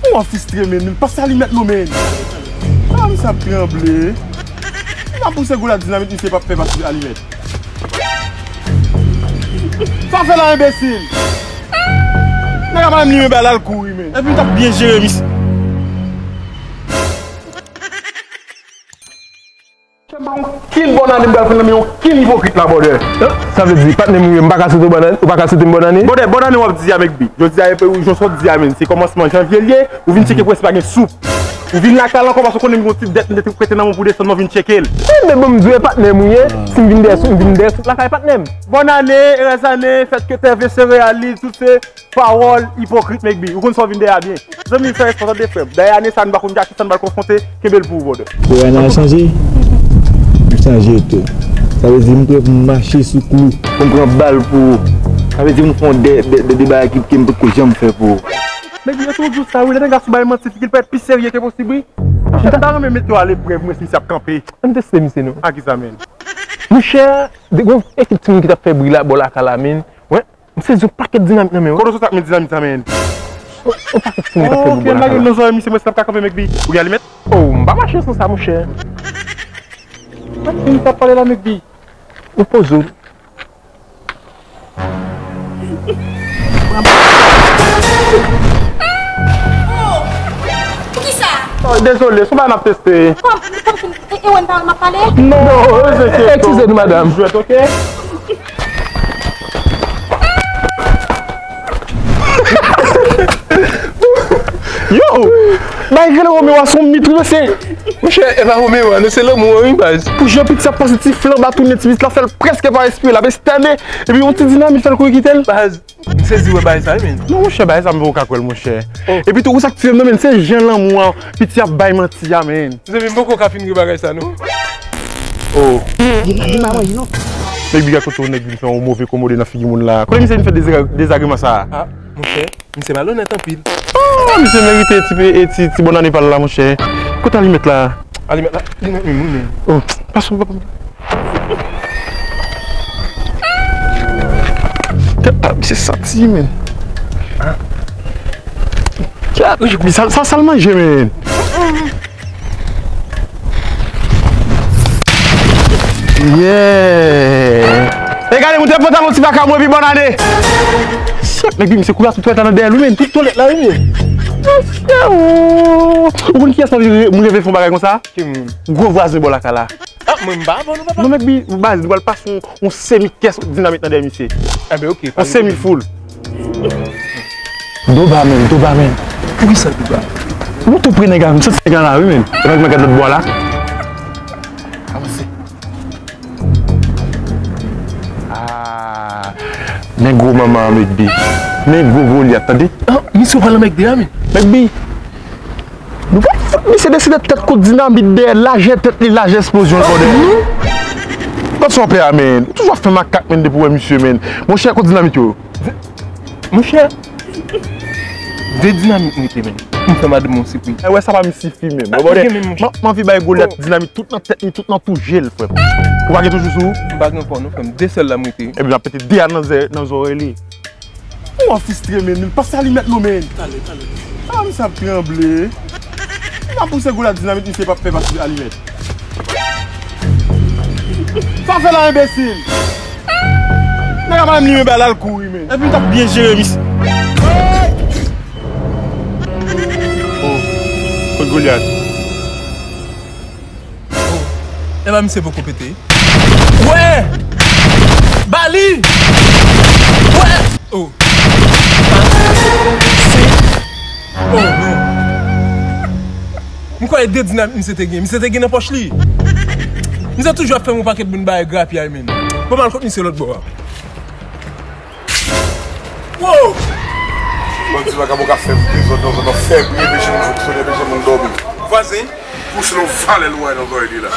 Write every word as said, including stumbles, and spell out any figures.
Ou an fistre, men, men pase alimèt non, men. Ah, misye ap tranble. M ap pouse Golyat dinamit, misye p ap fè pase alimèt. Sa w fè la, enbesil? Nèg la pa menm li menm, bay l al kouri, men. Epi m t ap byen jere misye. Chè, m pa yon kin bòn ane m pral pran nan men yon kin ipokrit la, brother. Sa vle di, patnè m ou ye, m pa ka swete w bòn ane, ou pa ka swete m bòn ane? Brother, bòn ane w ap di a, Mekbi. Jodi a, e, jan sa w di a, men, se kòmansman janvye l ye, ou vin tcheke pou wè si pa gen soup. Ou vin lakay la ankò paske w konnen m gen yon ti dèt m te prete nan men w pou desann nan, w vin tcheke l. Wi, men bon, m di w, e patnè m ou ye, si m vin dèyè soup, m vin dèyè soup lakay patnè m. Bòn ane, erèz ane, fèt ke tè ve se reyal li, tout se pawòl ipokrit, Mekbi. Ou konn sa w vin dèyè a byen. Zanmi m, fè respè, tande frè m. Dayè ane sa a, nou pa konn a kisa n pral konfwonte, kenbe l pou ou, brother. Pou ane a chanje? M chanje tou. Sa vle di m prè pou m mache sou klou. Pou m pran bal pou ou. Sa vle di m fè yon de, de, de, de bagay ki, ke m potko janm fè pou ou. Mekbi, yo toujou di w sa, wi, lè nèg la sou bay manti, figi l parèt pi serye ke posib, wi. M ta renmen mete w aleprèv, mwen, si misye ap kanpe. Ann teste misye, non. A kisa, menn? Monchè, de, gon ekip timoun ki t ap fè bri la, bò lakay la, menn. Wi. M sezi yon pakèt dinamit nan men w. Kote w soti ak men dinamit sa, menn? Yon pakèt timoun k ap fè boubou lakay la. Ok, m lage l nan zòrèy misye, mwen si l ap ka kanpe, Mekbi. Ou gen alimèt? Oh, m pa mache san sa, monchè. Misye ap pale la, Mekbi. Ou poze w. Oh! Poukisa? Oh, dezole, se yon bagay n ap teste. Kòm, kòm, e, e, wè n pa wè m ap pale? Non, eskize nou, madanm. Jwèt, ok? Yo! Bay rele Romeo a se yon mit, wi, mesye. Monchè, e pa Romeo a, non, se lanmou an, wi, baz. Pou jan piti ap pase ti flanm a tounen, ti piti la fè l prèske pa respire, l ap estène, epi yon ti dinamit fè l kouri kite l. Baz, m sezi wè bagay sa, wi, men. Non, monchè, bagay sa, m poko ka kwè l, monchè. Oh. Epi tou, ou sa k tire m nan, men, se jan lanmou an, piti ap bay manti a, men. Mezanmi, m poko ka fin ri bagay sa, non. Oh. Li pa, li pa manje, non. Nèg bigay kote w nèg vin fè yon move komode nan figi moun la. Kote misye vin fè deza-, dezagreman sa a? Ah, monchè, misye malonèt anpil. Oh, misye merite ti pe, e ti, ti bòn ane pa l la, monchè. Kote alimèt la? Alimèt la? Li nan men mwen, men. Oh, pase w, papa. Tèt la, misye santi, men. Ah. Tèt, sa, sa, sa l manje, men. Yeah! E gade, moute pantalon ti vakamon epi bòn ane! Shit, nèg, misye kouri a tout twalèt la nan dèyè l, wi, men. Tout twalèt la, wi, men. Monchè, oh! Ou konn kiyès mwen reve fè yon bagay konsa? Ki moun? Gwo vwazen bò lakay la. Ah, mwen m pa abone, papa. Non, nèg, baz, nou pral pase yon, yon semi kès dinamit nan dèyè misye. Enben, ok. Yon semi full. Doba, men, doba, men. Poukisa doba? Nou tou pre nèg la, m santi nèg la la, wi, men. Epa, m gad lòt bò a la. Avanse. Ah, men gwo manman an, Mekbi. Men gwo Golyat, tande? Ah, misye pral nan Mekbi a, men. Mekbi. Nou pral fout misye deside tèt kout dinamit dèyè, lajè tèt li, lajè eksplozyon l, bòdèl. Kot son pè a, men? Ou toujou ap fè makak, men, depi w wè misye, men. Monchè, kot dinamit yo? Monchè, de dinamit m rete, men. M fè madanm mwen sipriz. E wè, sa pa m sifi, men. Bòdèl, m, m anvi bay Golyat dinamit tout nan tèt li, tout nan tou je l, frè m. Ou pa gen toujou sou ou? M pa gen ankò, non, frè m. De sèl la m rete. Ebyen, m ap pete de a nan zè-, nan zòrèy li. Ou an fistre, men, men pase alimèt non, men. Tale, tale. Ah, misye ap tranble. M ap pouse Golyat dinamit, misye p ap fè pase alimèt. Sa w fè la, enbesil? Nèg la pa menm li menm, bay l al kouri, men. Epi m t ap byen jere misye. Oh, kot Golyat? Oh, epa misye poko pete. Wè! Ba li! Wè! Oh. Se. Oh, non. M kwè e de dinamit misye te gen. Misye te gen nan pòch li. Misye toujou ap fè m yon pakèt bon bagay grapyay, men. Bon, m al kot misye lòt bò a. Wow! Bandi vakabon ka fè dezòd nan zòn nan, fè bri, enpeche moun fonksyone, enpeche moun dòmi. Vwazen, pouse l yon valè lwen nan zòrèy li la.